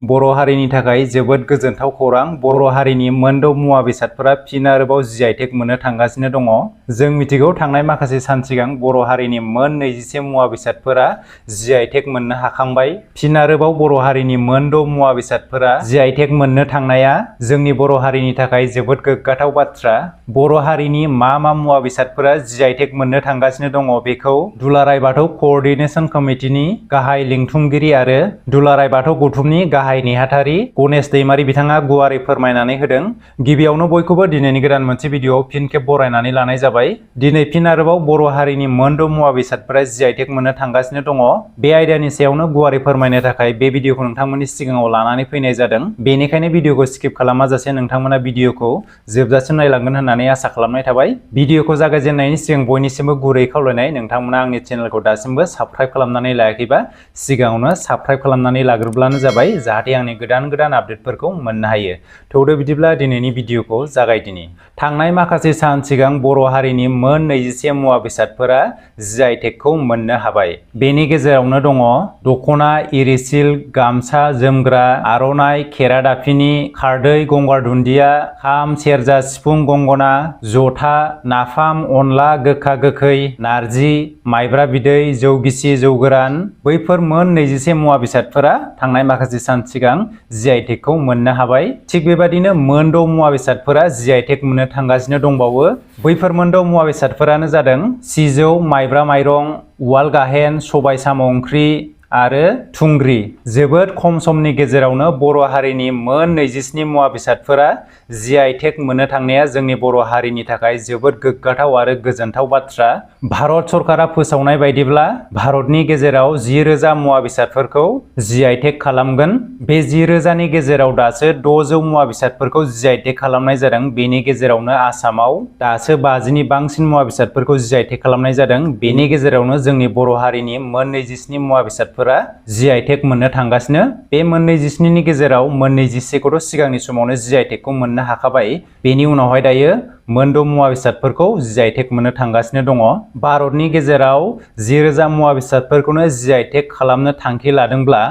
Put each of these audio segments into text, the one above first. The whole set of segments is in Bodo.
बर' हारिनि थाखाय जोबोद गोजोनथाव खौरां। बर' हारिनि मोनद' मुवा बेसादफोरा फिन आरोबाव जि.आइ. टेग मोननो थांगासिनो दङ। जों मिथिगौ थांनाय माखासे सान सिगां बर' हारिनि मोन 24 मुवा बेसादफोरा जि.आइ. टेग मोननो हाखांबाय। फिन आरोबाव बर' हारिनि मोनद' मुवा बेसादफोरा जि.आइ. टेग मोननो थांनाया जोंनि बर' हारिनि थाखाय जोबोद गोग्गाथाव बाथ्रा। बर' हारिनि मा मुवा बेसादफोरा जि.आइ. टेग मोननो थांगासिनो दङ बेखौ दुलाराय बाथौ क'अर्डिनेशन कमिटिनि गाहाय लिंथुमगिरि आरो दुलाराय बाथौ गौथुमनि गाहाय नेहाथारि गणेश दैमारि बिथाङा गुवारै फोरमायनानै होदों। गिबियावनो बयखौबो दिनैनि गोदान मोनसे भिडिअ'आव फिन खेब बरायनानै लानाय जाबाय। दिनै फिन आरोबाव बर' हारिनि मोनद' मुवा बेसादफोरा जि.आइ. टेग मोननो थांगासिनो दङ। बे आयदानि सायावनो गुवारै फोरमायनो थाखाय बे भिडिअ'खौ नोंथांमोननि सिगाङाव लानानै फैनाय जादों। बेनिखायनो भिडिअ'खौ स्किप खालामाजासे नोंथांमोना भिडिअ'खौ जोबजासिम नायलांगोन होननानै आसा खालामनाय थाबाय। भिडिअ'खौ जागायजेननायनि सिगां बयनिसिमबो गुरै खावलायनाय, नोंथांमोना आंनि चेनेलखौ दासिमबो साबस्क्राइब खालामनानै लायाखैबा सिगाङावनो साबस्क्राइब खालामनानै लाग्रोब्लानो जाबाय, जाहाथे आंनि गोदान आपडेटफोरखौ मोननो हायो। थौदो बिदिब्ला दिनैनि भिडिअ'खौ जागायदिनि। थांनाय माखासे सान सिगां बर' हारिनि मोन 21 मुवा बेसादफोरा जि.आइ. टेगखौ मोननो हाबाय। बेनि गेजेरावनो दङ दख'ना, इरि सिल्क, गामसा, जोमग्रा, आर'नाइ, खेरादाफिनि, खारदै, गंगार दुन्दिया, खाम, सेरजा, सिफुं, गंगना, जथा, नाफाम, अनला, गोखा गोखै, नारजि, माइब्रा बिदै, जौ गिसि, जौ गोरान। बैफोर मोन 21 मुवा बेसादफोरा थांनाय माखासे सान सिगां जि.आइ. टेगखौ मोननो हाबाय। थिग बेबादिनो मोनद' मुवा बेसादफोरा जि.आइ. टेग मोननो थांगासिनो दंबावो। बैफोर मोनद' मुवा बेसादफोरानो जादों सिजौ, माइब्रा माइरं, उवाल गाहेन, सबाय साम' ओंख्रि आरो थुंग्रि। जोबोद खम समनि गेजेरावनो बर' हारिनि मोन 27 मुवा बेसादफोरा जि.आइ. टेग मोननो थांनाया जोंनि बर' हारिनि थाखाय जोबोद गोग्गाथाव आरो गोजोनथाव बाथ्रा। भारत सरकारा फोसावनाय बायदिब्ला भारतनि गेजेराव 10,000 मुवा बेसादफोरखौ जि.आइ. टेग खालामगोन। बे 10,000नि गेजेराव दासो 600 मुवा बेसादफोरखौ जि.आइ. टेग खालामनाय जादों। बेनि गेजेरावनो आसामाव दासो 50नि बांसिन मुवा बेसादफोरखौ जि.आइ. टेग खालामनाय जादों। बेनि गेजेरावनो जोंनि बर' हारिनि मोन 27 मुवा बेसादफोरा जि.आइ. टेग मोननो थांगासिनो। बे मोन 27नि गेजेराव मोन 21खौथ' सिगांनि समावनो जि.आइ. टेगखौ मोननो हाखाबाय। बेनि उनावहाय दायो मोनद' मुवा बेसादफोरखौ जि.आइ. टेग मोननो थांगासिनो दङ। भारतनि गेजेराव 10,000 मुवा बेसादफोरखौनो जि.आइ. टेग खालामनो थांखि लादोंब्ला,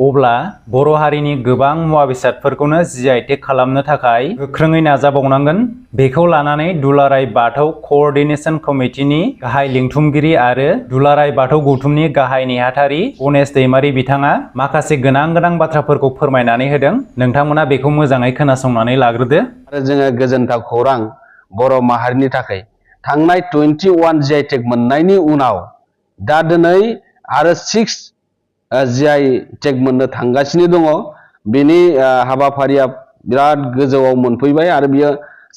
अब्ला बर' हारिनि गोबां मुवा बेसादफोरखौनो जि.आइ. टेग खालामनो थाखाय गोख्रोङै नाजाबावनांगोन। बेखौ लानानै दुलाराय बाथौ क'अर्डिनेशन कमिटिनि गाहाय लिंथुमगिरि आरो दुलाराय बाथौ गौथुमनि गाहाय नेहाथारि गणेश दैमारि बिथाङा माखासे गोनां बाथ्राफोरखौ फोरमायनानै होदों। नोंथांमोना बेखौ मोजाङै खोनासंनानै लाग्रोदो। आरो जोङो गोजोनथाव खौरां बर' माहारिनि थाखाय थांनाय 21 जि.आइ. टेग मोननायनि उनाव दा दिनै आरो 6 जि.आइ. टेग मोननो थांगासिनो दङ। बेनि हाबाफारिया बिराद गोजौआव मोनफैबाय आरो बियो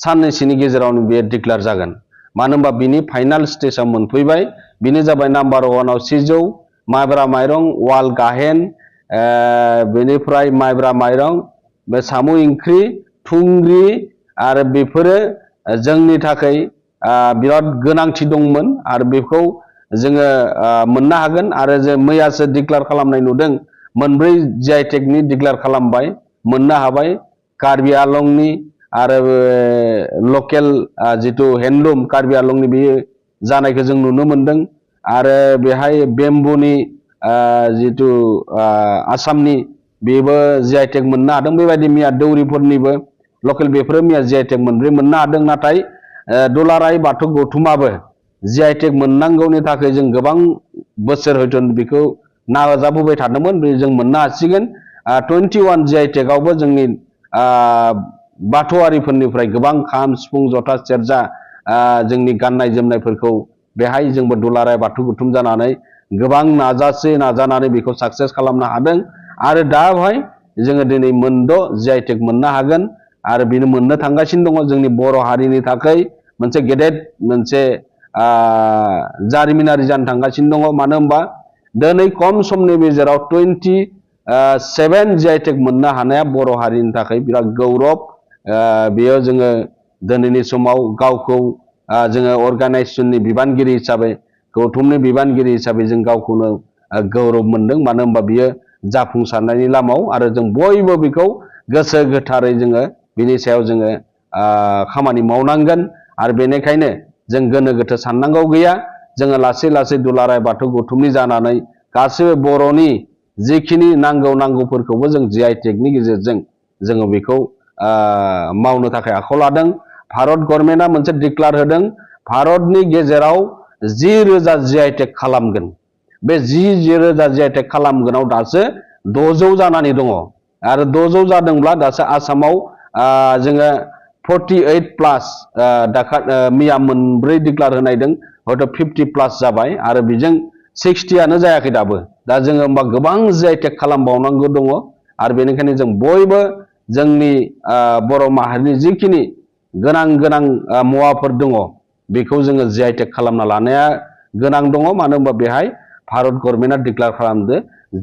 साननैसोनि गेजेरावनो बियो डिक्लेयार जागोन। मानो होनबा बिनि फाइनाल स्टेजाव मोनफैबाय। बेनो जाबाय नाम्बार 1आव सिजौ, माइब्रा माइरं, उवाल गाहेन, बेनिफ्राय माइब्रा माइरं, बे साम' ओंख्रि, थुंग्रि, आरो बेफोरो जोंनि थाखाय बिराद गोनांथि दंमोन आरो बेखौ जोङो मोननो हागोन। आरो जों मैयासो डिक्लेयार खालामनाय नुदों। मोनब्रै जि.आइ. टेगनि डिक्लेयार खालामबाय, मोननो हाबाय। कार्बि आलंनि आरो लकेल जिथु हेन्डलुम कार्बि आलंनि बेयो जानायखौ जों नुनो मोनदों। आरो बेहाय बेम्बुनि जिथु आसामनि बेबो जि.आइ. टेग मोननो हादों। बेबायदि मैया दौरिफोरनिबो लकेल बेफोरो मैया जि.आइ. टेग मोनब्रै मोननो हादों। नाथाय दुलाराय बाथौ गौथुमाबो जि.आइ. टेग मोननांगौनि थाखाय जों गोबां बोसोर हयथ' बेखौ नाजाबोबाय थादोंमोन। जों मोननो हासिगोन। 21 जि.आइ. टेगआवबो जोंनि बाथौआरिफोरनिफ्राय गोबां खाम, सिफुं, जथा, सेरजा, जोंनि गाननाय जोमनायफोरखौ बेहाय जोंबो दुलाराय बाथौ गौथुम जानानै गोबां नाजानानै बेखौ साक्सेस खालामनो हादों। आरो दा बेवहाय जोङो दिनै मोनद' जि.आइ. टेग मोननो हागोन आरो बेनो मोननो थांगासिनो दङ। जोंनि बर' हारिनि थाखाय मोनसे गेदेर मोनसे जारिमिनारि जानो थांगासिनो दङ। मानो होनबा दिनै खम समनि गेजेराव 27 जि.आइ. टेग मोननो हानाया बर' हारिनि थाखाय बिराद गौरब। बेयो जोङो दिनैनि समाव गावखौ जोङो अर्गानाइजेसननि बिबानगिरि हिसाबै, गौथुमनि बिबानगिरि हिसाबै जों गावखौनो गौरब मोनदों। मानो होनबा बियो जाफुंसारनायनि लामायाव आरो जों बयबो बेखौ गोसो गोथारै जोङो बिनि सायाव जोङो खामानि मावनांगोन। आरो बेनिखायनो जों गोनो गोथो साननांगौ गैया। जोङो लासै दुलाराय बाथौ गौथुमनि जानानै गासैबो बर'नि जिखिनि नांगौफोरखौबो जों GI टेगनि गेजेरजों जोङो बेखौ मावनो थाखाय आखायाव लादों। भारत गभर्नमेन्टआ मोनसे डिक्लेयार होदों भारतनि गेजेराव 10,000 GI टेग खालामगोन। बे 10,000 GI टेग खालामगोनाव दासो 600 जानानै दङ आरो 600 जादोंब्ला दासो आसामाव जोङो 48 प्लास मैया मोनब्रै डिक्लेयार होनायदों हयथ' 50 प्लास जाबाय आरो बेजों 60आनो जायाखै दाबो। दा जोङो होमबा गोबां GI टेग खालामबावनांगौ दङ आरो बेनिखायनो जों बयबो जोंनि बर' माहारिनि जिखिनि गोनां मुवाफोर दङ बेखौ जोङो GI टेग खालामना लानाया गोनां दङ। मानो होनबा बेहाय भारत गभर्नमेन्टआ डिक्लेयार खालामदो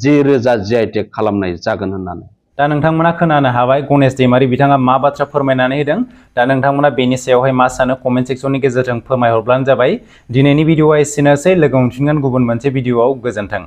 10,000 GI टेग खालामनाय जागोन होननानै। दा नोंथांमोना खोनानो हाबाय गणेश दैमारि बिथाङा मा बाथ्रा फोरमायनानै होदों। दा नोंथांमोना बेनि सायावहाय मा सानो कमेन्ट सेक्सननि गेजेरजों फोरमायहरब्लानो जाबाय। दिनैनि भिडिअआ एसेनोसै, लोगो मोनफिनगोन गुबुन मोनसे भिडिअआव। गोजोन्थों।